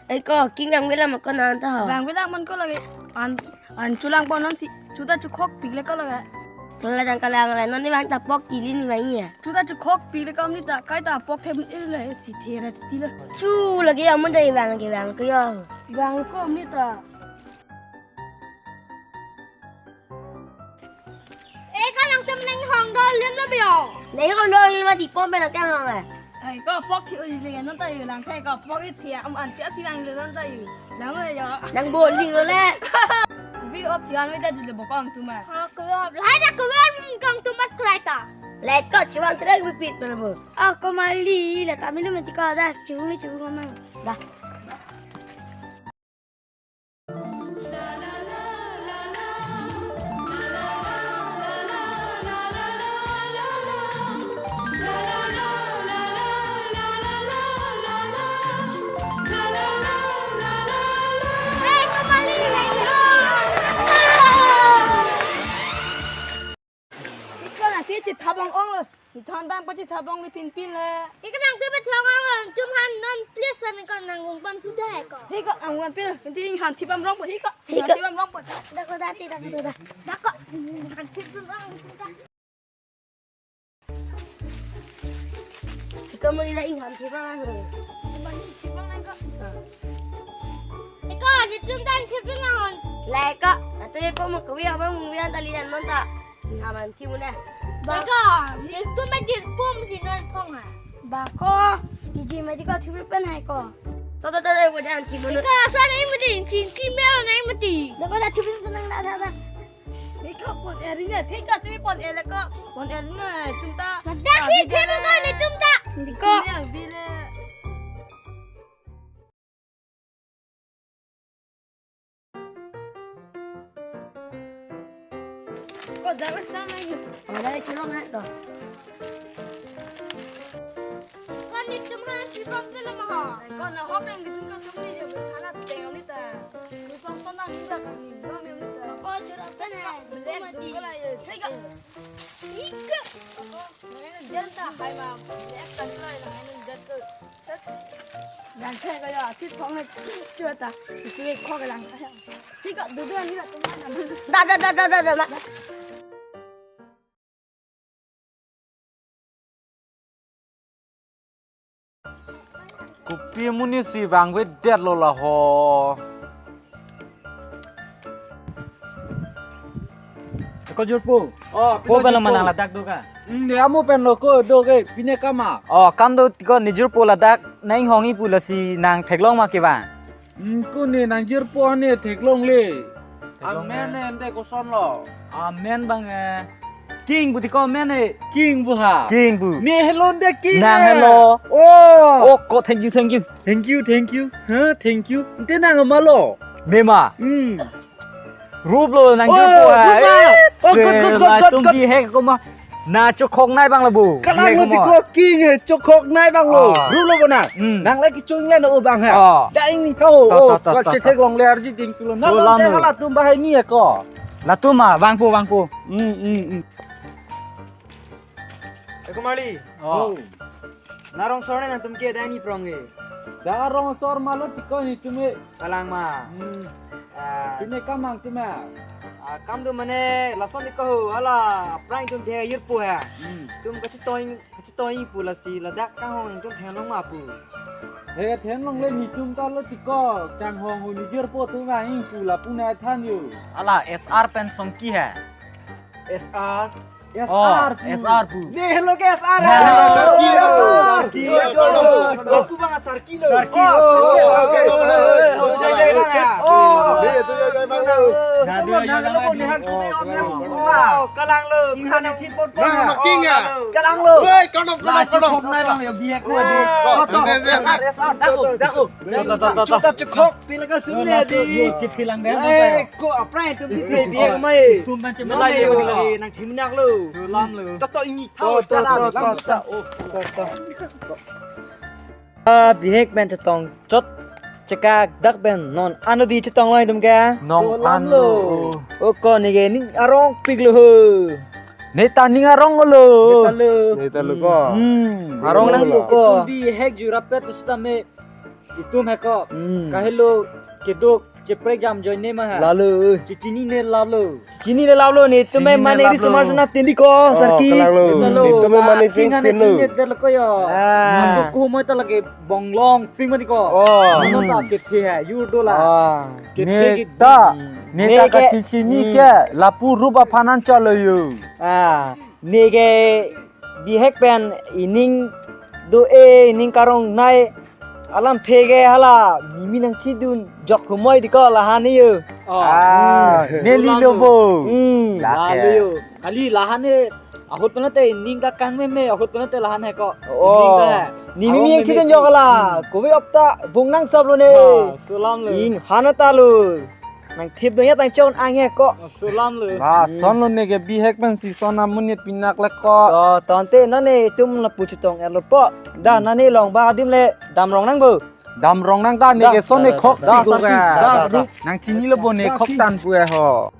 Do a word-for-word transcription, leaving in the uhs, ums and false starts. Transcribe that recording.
Eko, king vangvelang ma ko nang ta ho. Vangvelang man ko lake. An, an chulang pon non si. Chuta chukhok pik le ko lake. Kala jang kala vang non ni vang ta pok kili ni vang ya. Chuta chukhok pik le ko ni ta kai ta pok them il le si the ra ti le. Chu lake amun dai vang ke vang ko yo. Vang ko ni ta. Eh, ka nangtum nang hong do lem lo bio. Nang hong do lem ma di pom pe nang kang hong eh. Ai, ko pok thi uli le non ta yu lang thai ko pok ri thi am an cha si lang le non ta yu. Lang oi yo. Nang bo ling le. Kubi op thian we da di le bo kong tu ma. Ha, kubi op. Lahai da kubi op kong tu ma krai ta. Le ko chiwan sreng bi pit pe bo. Ah, ko mali le ta mi le mati ko da chiwung le chiwung ma. Da. Ikon ati chithabang ong lo. Ithon bang pachithabang le pinpin le. Ikon nangtum pachithabang ong lo, tum han non please pan ikon nang ung pan sudah ikon. Hiko ang wan pil, nanti ing han thibam rong po hiko. Hiko. Han thibam rong po. Dako dati dako dako. Dako. Han thibam rong po. Ikon mo ila ing han thibam rong. Ikon, itum dan thibam rong. Lai ko, atu ipo mo kawi abang mungwi an tali dan non ta. Aman thi muna. Bako, jirpo ma jirpo ma si non phong ha. Bako, iji ma di ko thibri pen hai ko. To to to to, bo dan thi muna. Bako, so nai mati, chin chin me nai mati. Dako da thibri pen nang da da da. Iko pon eri ne, thika tumi pon eri ko, pon eri ne, tum ta. Da thi thibri ko ne tum ta. Ko. Tum ya bile. Ko jaga sana ni. Ada chulong hai to. Ko ni tum han si bang ke lama ha. Ko na hok nang di tum ka sum ni je, kana teng ni ta. Ni song song nang ni la ni, nang ni ta. Ko jura pe na. Len tum ko la ye. Thika. Ika. Ko nang jan ta hai ma. Len ta ni la, nang jan ko. Yang saya kaya cit phong na cit cua ta. Isi kok lang. Thika dudu ani la teman. Da da da da da da. Kopi amonit si vangvedet lo la ho. Ko jirpo. Oh, ko pilo pen lo jirpo. Manang ladak do ka? Hmm, ya mo pen lo ko do ke pine kama. Oh, kam do ko ne jirpo ladak nang hong-i pu lasi nang theklong ma ke ba? Hmm, ko ne nang jirpo ne theklong le. Theklong amen le. Ne ende koson lo. Amen bang eh. King pu ti ko amen eh. King pu ha. King pu. Ne helo de king. Nang eh. Helo. Oh. Oh, ko thank you, thank you. Thank you, thank you. Ha, thank you. Ante nang ma lo. Mema. Hmm. Rup lo nang. Oh, jirpo ha. Rup ma. Eh, oh, good, good, good, good, good. Tum bi he ko ma. Na chokhok nai bang lo bu. Kalang lo ti ko king he chokhok nai bang lo. Oh. Rup lo bo na. Hmm. Nang lagi choing le no bang ha. Oh. Da ing ni tho. To, oh, to, to, ko to, che to. Theklong le arji ding pulo. Na so lo lam te lo. Hala tum bahai ni ko. Latum ma, vangpo, vangpo. Hmm, hmm, hmm. Eko Marli. Oh. Na rong sor ne nangtum ke dani prong ke. Da rong sor ma lo ti ko ni tum e. Kalang ma. Hmm. Ah. Tum e kam mang tum e. Ah, kam do mane lason ti ko ho, hala prank tum dia jirpo ha. Hmm. Tum kachitoi, kachitoi pu lasi ladak kanghong tum theklong ma pu. He theklong le ni tum ta lo ti ko, changhong ho ni jirpo tum vang pu lapu na than yo. Hala S R pen Songki ha. S R. Oh, S R pu. S R pu. Ne helo ke S R. Ne helo. Oh, S R. Sarki. Sarki. Sarki. Sarki. Sarki. Oh, oke, oke, oke. Oh, jai, jai, bang, ya. Oh. Ne, tu jai, jai, bang. Nadu aja jangan di. Oh, kalang lo, kalang lo. Nah, making ya. Kalang lo. Woi, kodok, kodok, kodok. Cukup nai bang ya, bihek ko di. Oh, ini, ini. Yes, sir, yes, sir. Dako, dako. Tuh, tuh, tuh, tuh, tuh. Cukup, pila ka sumle di. Yo, kit hilang deh. Eh, ko aprai tum si thai bihek mai. Tum ban cemai yo. Nang thim nak lo. Salam lo. Tato ini. Tato, tato, tato. Oh, tato. Ah, bihek pen chetong chot chekak dak pen non anodi chetong lo itum ke. Nong an lo. O ko neke ning arong pik lo ho. Neta ning arong lo. Neta lo. Neta lo ko. Hmm, arong nang lo ko. Itum bihek jurapet pusitame itum he ko. Hmm. Kahelo keduk cheprek jam join ne ma ha. Lalo. Chechinine lap lo. Chinine lap lo ne, itum chinine mane lap ri lo. Sumar suna tindi ko, oh, sarki. Kalang lo. Lalo. Itum mane la sing ping hane tin lo. Chinine der lo ko yo. Ah. Masuk ko humoi ta lake bonglong ping mati ko. Oh. Mano ta kethe hai, yu do la. Ah. Kethe ne ki ta, hmm. Ne ta neke kachichini hmm. Ke lapu rup aphan an chalo yo. Ah. Neke bihek pen ining do-e, ining karong nai alam phege hala mimi nangchidun jok humoi di ko lahan yo. Oh. Ah, hmm. Neli lo bo. Hmm. Lake. Lalo yo. Kali lahan e ahut penate ining kakang meme ahut penate lahan he ko. Oh. Ining ka he. Ne mimi arong nangchidun meme jok hala. Hmm. Kowe apta bung nang sab lo ne. Ah, salam lo. Ing hana ta lo. Nang thip dong ya tang chon ang he ko. Salam lo. Ba, hmm. Son lo neke bihek pen si son amonit pinak le ko. Oh, tangte nane itum lapu chetong er lo po. Da, hmm. Nane long ba adim le dam rong nang bo. Dam rong nang da, da, neke son da, ne da, khok da, ti da, ko sarki, ka. Da, da, da. Nangchini lo bo ne da, khok ti. Tan pu e ho.